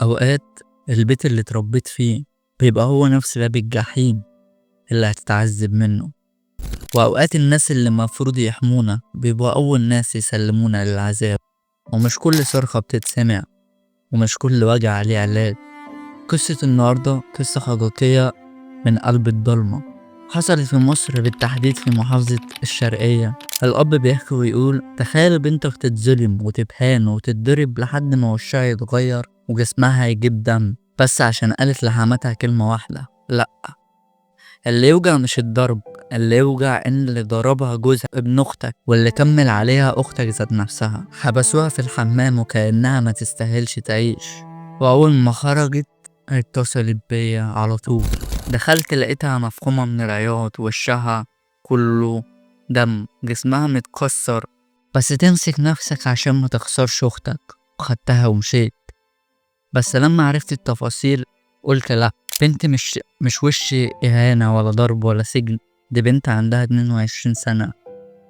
أوقات البيت اللي اتربيت فيه بيبقى هو نفس باب الجحيم اللي هتتعذب منه، وأوقات الناس اللي المفروض يحمونا بيبقوا أول ناس يسلمونا للعذاب. ومش كل صرخة بتتسمع، ومش كل وجع عليه علاج. قصة النهاردة قصة حقيقية من قلب الضلمة، حصلت في مصر، بالتحديد في محافظة الشرقية. الأب بيحكي ويقول: تخيل بنتك تتظلم وتتهان وتتضرب لحد ما وشها يتغير وجسمها يجيب دم، بس عشان قالت لحماتها كلمة واحدة: لأ. اللي يوجع مش الضرب، اللي يوجع إن اللي ضربها جوزها ابن أختك، واللي كمل عليها أختك ذات نفسها. حبسوها في الحمام وكأنها ما تستاهلش تعيش. وأول ما خرجت اتصلت بيا على طول. دخلت لقيتها مفخومة من العياط، وشها كله دم، جسمها متكسر، بس تمسك نفسك عشان ما تخسرش أختك. خدتها ومشيت. بس لما عرفت التفاصيل قلت لا، بنت مش وش إهانة ولا ضرب ولا سجن، دي بنت عندها 22 سنة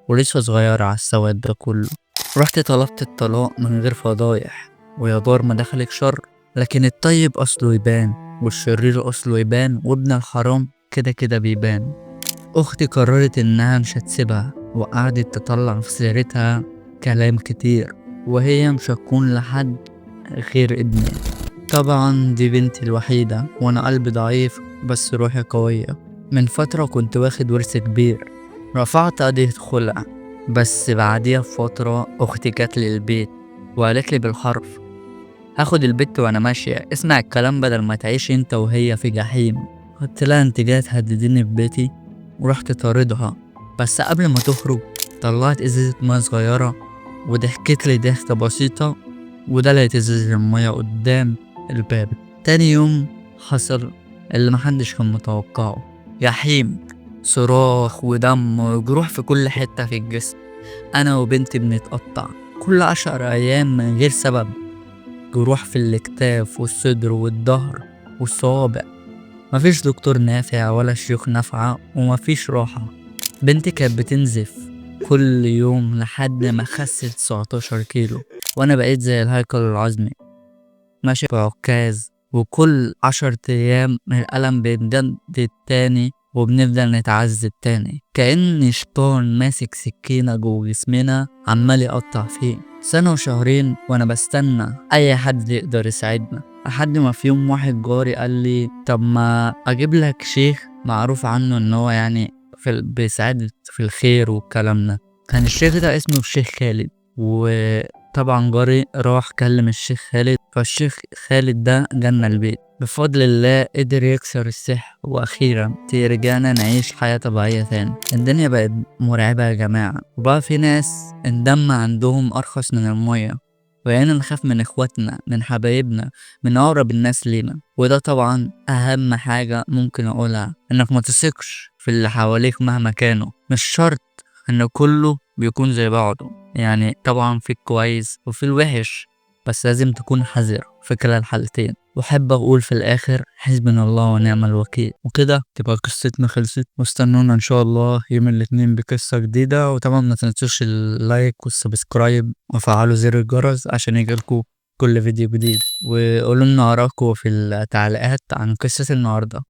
ولسه صغيرة على السواد ده كله. رحت طلبت الطلاق من غير فضايح، ويا دار ما دخلك شر. لكن الطيب أصله يبان، والشرير أصله يبان، وابن الحرام كده كده بيبان. أختي قررت إنها مش هتسيبها، وقعدت تطلع في سيرتها كلام كتير، وهي مش هتكون لحد غير ابني. طبعا دي بنتي الوحيدة، وأنا قلبي ضعيف بس روحي قوية. من فترة كنت واخد ورث كبير، رفعت قضية خلع، بس بعديها بفترة أختي جت لي البيت وقالت لي بالحرف: هاخد البت وأنا ماشية، اسمع الكلام بدل ما تعيش انت وهي في جحيم. قلت لها: انت جاية تهدديني في بيتي؟ ورحت طاردها. بس قبل ما تخرج طلعت ازازة مية صغيرة وضحكت لي ضحكة بسيطة، ودلقت ازازة المية قدام الباب. تاني يوم حصل اللي محدش كان متوقعه: جحيم، صراخ ودم وجروح في كل حتة في الجسم. أنا وبنتي بنتقطع كل 10 أيام من غير سبب، جروح في الكتاف والصدر والظهر والصوابع. مفيش دكتور نافع ولا شيوخ نافعة، ومفيش راحة. بنتي كانت بتنزف كل يوم لحد ما خست 19 كيلو، وأنا بقيت زي الهيكل العظمي ماشي بعكاز، وكل 10 أيام الألم بيتجدد تاني وبنفضل نتعذب تاني، كأن شيطان ماسك سكينة جوه جسمنا عمال يقطع فيه. سنة وشهرين وأنا بستنى أي حد يقدر يساعدنا، لحد ما في يوم واحد جاري قال لي: طب ما أجيب لك شيخ معروف عنه إن هو يعني بيساعد في الخير والكلام ده. كان الشيخ ده اسمه الشيخ خالد، وطبعا جاري راح كلم الشيخ خالد، فالشيخ خالد ده جالنا البيت. بفضل الله قدر يكسر السحر، وأخيرا رجعنا نعيش حياة طبيعية تاني. الدنيا بقت مرعبة يا جماعة، وبقى في ناس الدم عندهم أرخص من المية، بقينا نخاف من إخواتنا، من حبايبنا، من أقرب الناس لينا. وده طبعا أهم حاجة ممكن أقولها، إنك ما تثقش في اللي حواليك مهما كانوا. مش شرط إن كله بيكون زي بعضه، يعني طبعا في الكويس وفي الوحش، بس لازم تكون حذر في كلا الحالتين. وأحب أقول في الآخر: حسبنا الله ونعم الوكيل. وكده تبقى قصتنا خلصت، واستنونا إن شاء الله يوم الاثنين بقصة جديدة. وطبعا ما تنسوش ال like وال subscribe وفعلوا زر الجرس عشان يجيلكوا كل فيديو جديد، وقولوا لنا آراءكم في التعليقات عن قصة النهاردة.